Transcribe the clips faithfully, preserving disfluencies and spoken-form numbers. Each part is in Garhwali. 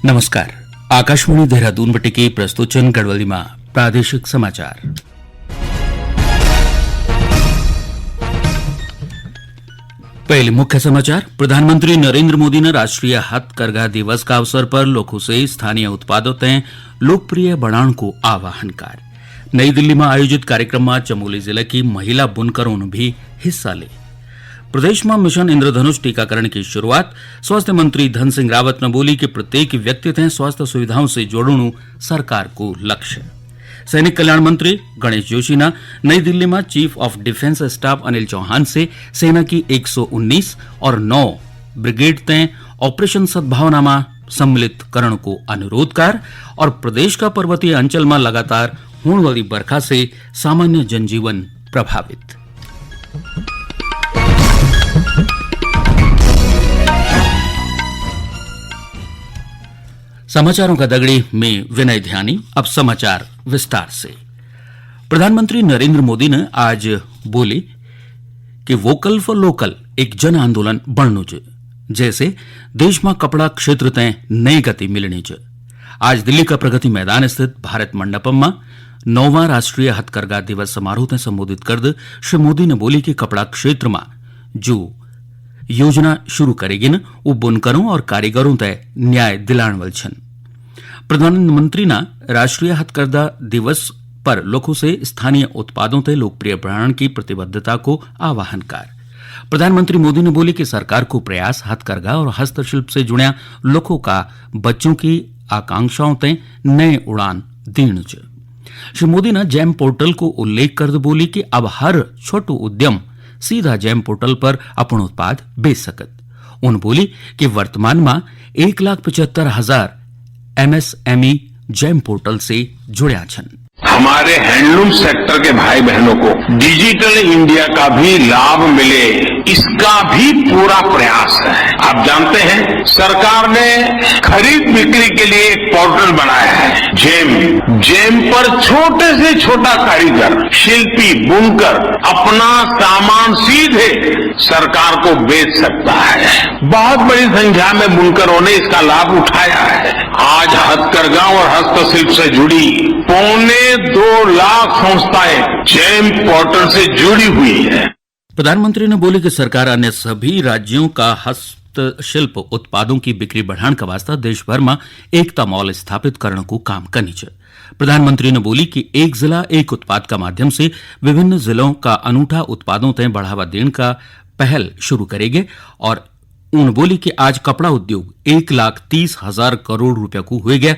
नमस्कार। आकाशवाणी देहरादून बटे के प्रस्तुत छन गढ़वाली मा प्रादेशिक समाचार। पहले मुख्य समाचार। प्रधानमंत्री नरेंद्र मोदी ने राष्ट्रीय हथकरघा दिवस का अवसर पर लोगों से स्थानीय उत्पादों तय लोकप्रिय बनाने को आह्वान कर। नई दिल्ली में आयोजित कार्यक्रम में चमोली जिले की महिला बुनकरों ने भी हिस्सा ले। प्रदेश में मिशन इंद्रधनुष टीकाकरण की शुरुआत। स्वास्थ्य मंत्री धन सिंह रावत ने बोली कि प्रत्येक व्यक्ति तय स्वास्थ्य सुविधाओं से जोड़णु सरकार को लक्ष्य। सैनिक कल्याण मंत्री गणेश जोशी ने नई दिल्ली में chief of defence staff Anil Chauhan से सेना की एक सौ उन्नीस और नौ ब्रिगेड तय ऑपरेशन सद्भावना में सम्मिलित करण को अनुरोध कर। और प्रदेश का पर्वतीय अंचल में लगातार होने वाली बरखा से सामान्य जनजीवन प्रभावित। समाचारों का दगड़ी में विनय ध्यानी। अब समाचार विस्तार से। प्रधानमंत्री नरेंद्र मोदी ने आज बोले कि वोकल फॉर लोकल एक जन आंदोलन बननु च, जैसे देश में कपड़ा क्षेत्र तय नई गति मिलनी च। आज दिल्ली का प्रगति मैदान स्थित भारत मंडपम में नौवां राष्ट्रीय हथकरघा दिवस समारोह तय संबोधित करद श्री मोदी ने बोली कि कपड़ा क्षेत्र में जो योजना शुरू करेगी न, वो बुनकरों और कारीगरों तय न्याय दिलाण वाल छन। प्रधानमंत्री ना राष्ट्रीय हथकरघा दिवस पर लोगों से स्थानीय उत्पादों तय लोकप्रिय बनाने की प्रतिबद्धता को आह्वान कर। प्रधानमंत्री मोदी ने बोली कि सरकार को प्रयास हथकरघा और हस्तशिल्प से जुड़िया लोगों का बच्चों की आकांक्षाओं तय नए उड़ान देण च। श्री मोदी ने जैम पोर्टल को उल्लेख करते बोली कि अब हर छोटू उद्यम सीधा जैम पोर्टल पर अपन उत्पाद बेच सकत। उन बोली कि वर्तमान में एक लाख पचहत्तर हजार एमएसएमई जैम पोर्टल से जुड़िया छन। हमारे हैंडलूम सेक्टर के भाई बहनों को डिजिटल इंडिया का भी लाभ मिले, इसका भी पूरा प्रयास है। आप जानते हैं, सरकार ने खरीद बिक्री के लिए एक पोर्टल बनाया है, जेम। जेम पर छोटे से छोटा कारीगर, शिल्पी, बुनकर अपना सामान सीधे सरकार को बेच सकता है। बहुत बड़ी संख्या में बुनकरों ने इसका लाभ उठाया है। आज हथकरघा और हस्तशिल्प से जुड़ी पौने दो लाख संस्थाएं जेम पोर्टल से जुड़ी हुई हैं। प्रधानमंत्री ने बोली कि सरकार अन्य सभी राज्यों का हस्तशिल्प उत्पादों की बिक्री बढ़ाने का वास्ता देश भर में एकता मॉल स्थापित करने को काम करनी चाहिए। प्रधानमंत्री ने बोली कि एक जिला एक उत्पाद का माध्यम से विभिन्न जिलों का अनूठा उत्पादों तय बढ़ावा देने का पहल शुरू करेगी। और उन बोली कि आज कपड़ा उद्योग एक लाख तीस हजार करोड़ रुपया को हो गया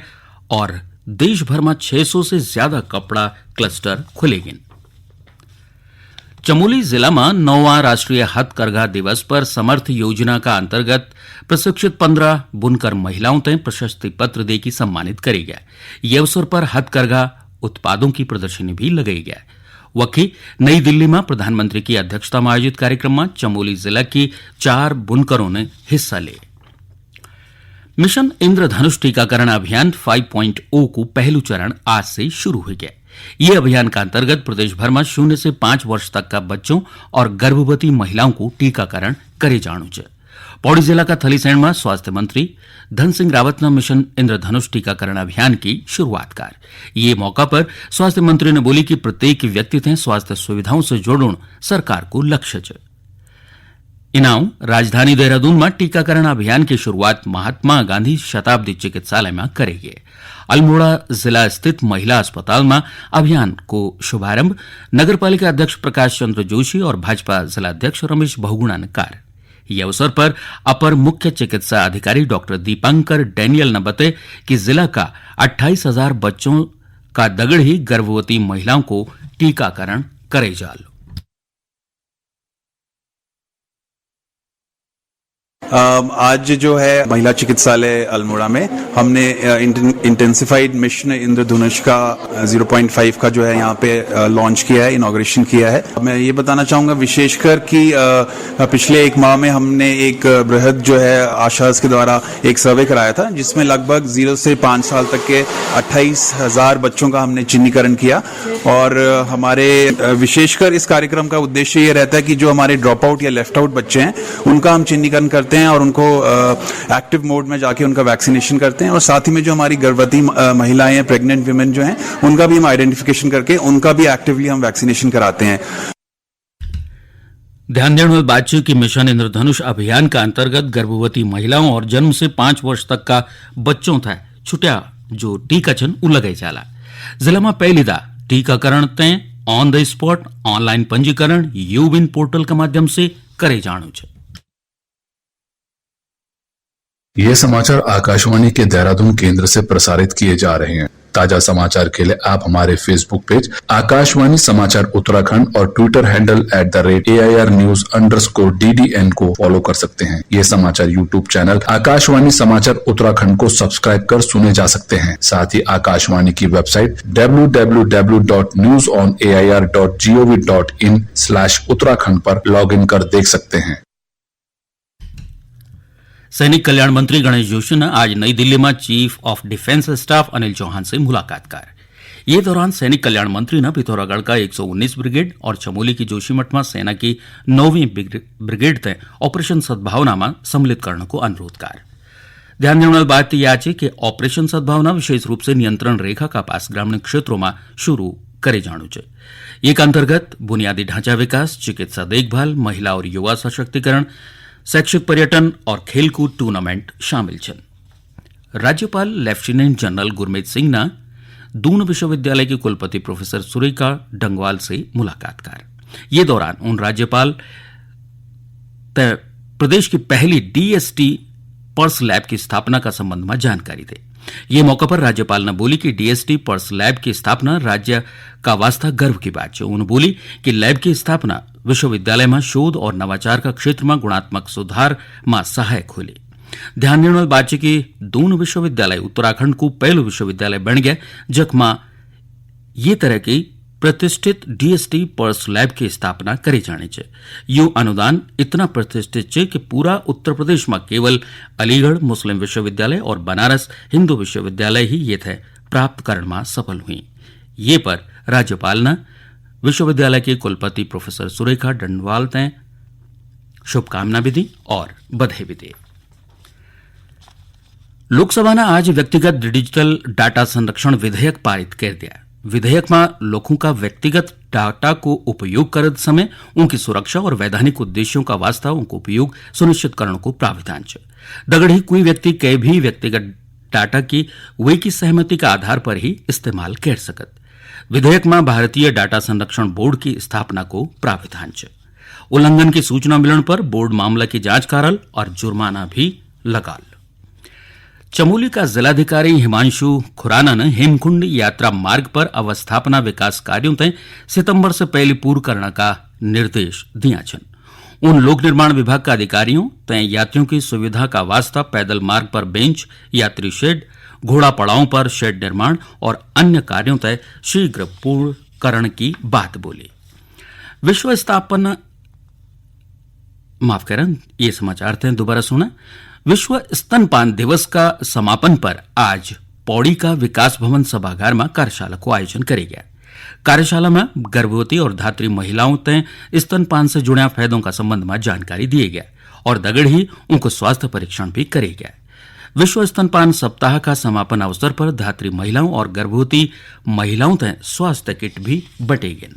और देश भर में छह सौ से ज्यादा कपड़ा क्लस्टर खुलेगिन। चमोली जिला में नौवां राष्ट्रीय हथकरघा दिवस पर समर्थ योजना का अंतर्गत प्रशिक्षित पन्द्रह बुनकर महिलाओं तय प्रशस्ति पत्र दे की सम्मानित करी गया। ये अवसर पर हथकरघा उत्पादों की प्रदर्शनी भी लगाई गया। वखी नई दिल्ली में प्रधानमंत्री की अध्यक्षता में आयोजित कार्यक्रम में चमोली जिला की चार बुनकरों ने हिस्सा ले। मिशन इंद्रधनुष टीकाकरण अभियान फ़ाइव पॉइंट ओ को पहलू चरण आज से शुरू हो गया। ये अभियान का अंतर्गत प्रदेश भर में शून्य से पाँच वर्ष तक का बच्चों और गर्भवती महिलाओं को टीकाकरण करे जाणु च। पौड़ी जिला का थलीसैंण में स्वास्थ्य मंत्री धन सिंह रावत ने मिशन इंद्रधनुष टीकाकरण अभियान की शुरुआत कर। ये मौका पर स्वास्थ्य मंत्री ने बोली कि प्रत्येक व्यक्ति तय स्वास्थ्य सुविधाओं से जोड़ण सरकार को लक्ष्य च। इनाम राजधानी देहरादून में टीकाकरण अभियान की शुरुआत महात्मा गांधी शताब्दी चिकित्सालय में करेगी। अल्मोड़ा जिला स्थित महिला अस्पताल में अभियान को शुभारंभ नगर पालिका अध्यक्ष प्रकाश चंद्र जोशी और भाजपा जिला अध्यक्ष रमेश बहुगुणा ने कर। ये अवसर पर अपर मुख्य चिकित्सा अधिकारी डॉक्टर दीपांकर डैनियल ने बताया कि जिला का अट्ठाईस हजार बच्चों का दगड़ ही गर्भवती महिलाओं को टीकाकरण करे जाल। अम, आज जो है महिला चिकित्सालय अल्मोड़ा में हमने, अ, इंटेन-, इंटेंसिफाइड मिशन इंद्रधनुष का, अ, ज़ीरो पॉइंट फ़ाइव का जो है यहाँ पे, अ, लॉन्च किया है, इनॉग्रेशन किया है। मैं ये बताना चाहूँगा विशेषकर कि, अ, पिछले एक माह में हमने एक बृहद जो है आशाज के द्वारा एक सर्वे कराया था, जिसमें लगभग ज़ीरो से पाँच साल तक के अट्ठाईस हज़ार बच्चों का हमने चिन्हीकरण किया। और हमारे, अ, विशेषकर इस कार्यक्रम का उद्देश्य ये रहता है कि जो हमारे ड्रॉप आउट या लेफ्ट आउट बच्चे हैं, उनका हम चिन्हीकरण करते हैं। हैं और उनको एक्टिव मोड में जाके उनका वैक्सीनेशन करते हैं। और साथ ही में जो हमारी गर्भवती अ, महिलाएं हैं, प्रेग्नेंट वीमेन जो हैं, उनका भी हम आइडेंटिफिकेशन करके उनका भी एक्टिवली हम वैक्सीनेशन कराते हैं। ध्यान देने वाली बात है कि मिशन इंद्रधनुष अभियान का अंतर्गत गर्भवती महिलाओं और जन्म से पाँच वर्ष तक का बच्चों था छुट्या जो टीका छन उ लगाई जाला। जिला में पहली दा टीकाकरण तय ऑन द स्पॉट ऑनलाइन पंजीकरण यूविन पोर्टल के माध्यम से करे जाणू छे। ये समाचार आकाशवाणी के देहरादून केंद्र से प्रसारित किए जा रहे हैं। ताजा समाचार के लिए आप हमारे Facebook पेज आकाशवाणी समाचार उत्तराखंड और Twitter handle at the rate A I R news underscore D D N को फॉलो कर सकते हैं। ये समाचार YouTube चैनल आकाशवाणी समाचार उत्तराखंड को सब्सक्राइब कर सुने जा सकते हैं। साथ ही आकाशवाणी की website W W W dot news on A I R dot G O V dot in slash Uttarakhand पर लॉग इन कर देख सकते हैं। सैनिक कल्याण मंत्री गणेश जोशी ने आज नई दिल्ली में chief of defence staff Anil Chauhan से मुलाकात कर। ये दौरान सैनिक कल्याण मंत्री ने पिथौरागढ़ का एक सौ उन्नीस ब्रिगेड और चमोली की जोशीमठ में सेना की नौवीं ब्रिग-, ब्रिगेड तय ऑपरेशन सद्भावना में सम्मिलित करने को अनुरोध कर। ध्यान देने वाली बात यह है कि ऑपरेशन सद्भावना विशेष रूप से नियंत्रण रेखा का पास ग्रामीण क्षेत्रों में शुरू करे जाणू चे। एक अंतर्गत बुनियादी ढांचा विकास, चिकित्सा देखभाल, महिला और युवा सशक्तिकरण, शैक्षिक पर्यटन और खेलकूद टूर्नामेंट शामिल छन। राज्यपाल लेफ्टिनेंट जनरल गुरमीत सिंह ने दून विश्वविद्यालय के कुलपति प्रोफेसर सुरेखा डंगवाल से मुलाकात कर। ये दौरान उन राज्यपाल त प्रदेश की पहली डीएसटी पर्स लैब की स्थापना का संबंध में जानकारी दे। ये मौका पर राज्यपाल ने बोली कि डीएसटी पर्स लैब की स्थापना राज्य का वास्ता गर्व की बात है। उन्होंने बोली कि लैब की स्थापना विश्वविद्यालय में शोध और नवाचार का क्षेत्र में गुणात्मक सुधार में सहायक होली। ध्यान देने वाली बात है कि दून विश्वविद्यालय उत्तराखंड को पहलू विश्वविद्यालय बन गया जखमा ये तरह की प्रतिष्ठित डीएसटी पर्स लैब की स्थापना करी जानी चाहिए। यो अनुदान इतना प्रतिष्ठित है कि पूरा उत्तर प्रदेश में केवल अलीगढ़ मुस्लिम विश्वविद्यालय और बनारस हिंदू विश्वविद्यालय ही ये थे प्राप्त करण में सफल हुई। ये पर राज्यपाल ने विश्वविद्यालय के कुलपति प्रोफेसर सुरेखा डंडवाल तय शुभकामना भी दी और बधाई भी दी। लोकसभा ने आज व्यक्तिगत डिजिटल डाटा संरक्षण विधेयक पारित कर दिया। विधेयक में लोगों का व्यक्तिगत डाटा को उपयोग करत समय उनकी सुरक्षा और वैधानिक उद्देश्यों का वास्ता उनको उपयोग सुनिश्चित करने को प्राविधान है। दगड़ी कोई व्यक्ति कई भी व्यक्तिगत डाटा की वही की सहमति का आधार पर ही इस्तेमाल कर सकत। विधेयक में भारतीय डाटा संरक्षण बोर्ड की स्थापना को प्राविधान है। उल्लंघन की सूचना मिलने पर बोर्ड मामला की जांच करल और जुर्माना भी लगाल। चमोली का जिलाधिकारी हिमांशु खुराना ने हेमकुंड यात्रा मार्ग पर अवस्थापना विकास कार्यों तय सितंबर से पहले पूर्ण करने का निर्देश दिया छन। उन लोक निर्माण विभाग का अधिकारियों तय यात्रियों की सुविधा का वास्ता पैदल मार्ग पर बेंच, यात्री शेड, घोड़ा पड़ावों पर शेड निर्माण और अन्य कार्यों तय शीघ्र पूर्ण करण की बात बोली। विश्व स्थापना माफ करें, ये समाचार थे दोबारा सुना। विश्व स्तनपान दिवस का समापन पर आज पौड़ी का विकास भवन सभागार में कार्यशाला को आयोजन करे गया। कार्यशाला में गर्भवती और धात्री महिलाओं तय स्तनपान से जुड़े फायदों का संबंध में जानकारी दिए गया और दगड़ ही उनको स्वास्थ्य परीक्षण भी करे गया। विश्व स्तनपान सप्ताह का समापन अवसर पर धात्री महिलाओं और गर्भवती महिलाओं तय स्वास्थ्य किट भी बटे गए।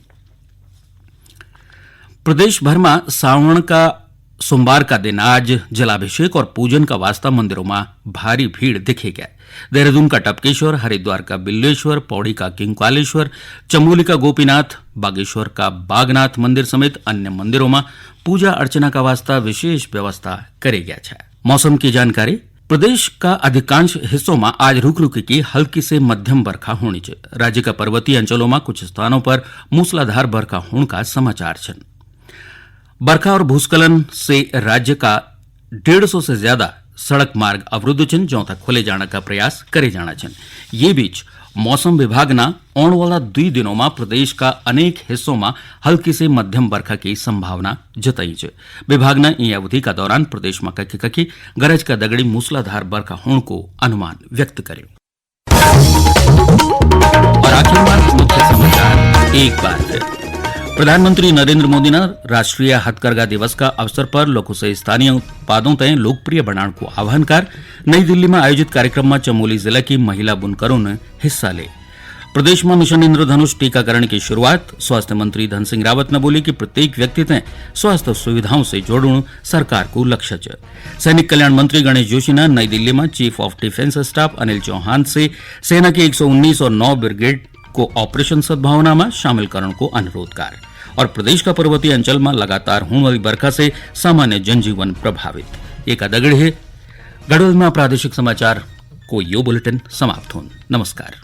प्रदेश भर में सावण का सोमवार का दिन आज जलाभिषेक और पूजन का वास्ता मंदिरों में भारी भीड़ दिखे गया। देहरादून का टपकेश्वर, हरिद्वार का बिल्लेश्वर, पौड़ी का किंकालेश्वर, चमोली का गोपीनाथ, बागेश्वर का बागनाथ मंदिर समेत अन्य मंदिरों में पूजा अर्चना का वास्ता विशेष व्यवस्था करे गया है। मौसम की जानकारी। प्रदेश का अधिकांश हिस्सों में आज रुक रुक की हल्की से मध्यम बरखा होनी चाहिए। राज्य का पर्वतीय अंचलों में कुछ स्थानों पर मूसलाधार बरखा होने का समाचार छन। बरखा और भूस्खलन से राज्य का डेढ़ सौ से ज्यादा सड़क मार्ग अवरुद्ध छन, जो तक खोले जाने का प्रयास करे जाना छन। ये बीच मौसम विभाग ना आने वाला दुई दिनों में प्रदेश का अनेक हिस्सों में हल्की से मध्यम बरखा की संभावना जताई है। विभाग ने इन अवधि का दौरान प्रदेश में कखी कखी गरज का दगड़ी मूसलाधार बरखा होने को अनुमान व्यक्त करे। और आखिर में मुख्य समाचार एक बार फिर। प्रधानमंत्री नरेंद्र मोदी ने राष्ट्रीय हथकरघा दिवस का अवसर पर लोगों से स्थानीय उत्पादों तय लोकप्रिय बनाने को आह्वान कर। नई दिल्ली में आयोजित कार्यक्रम में चमोली जिला की महिला बुनकरों ने हिस्सा ले। प्रदेश में मिशन इंद्रधनुष टीकाकरण की शुरुआत। स्वास्थ्य मंत्री धन सिंह रावत ने बोली कि प्रत्येक व्यक्ति तय स्वास्थ्य सुविधाओं से जोड़णु सरकार को लक्ष्य च। सैनिक कल्याण मंत्री गणेश जोशी ने नई दिल्ली में chief of defence staff Anil Chauhan से सेना के एक सौ उन्नीस और नौ ब्रिगेड को ऑपरेशन सद्भावना में शामिल करण को अनुरोध कर। और प्रदेश का पर्वतीय अंचल में लगातार होने वाली बरखा से सामान्य जनजीवन प्रभावित। ये का दगड़ है। गढ़वाल में प्रादेशिक समाचार को यो बुलेटिन समाप्त होन। नमस्कार।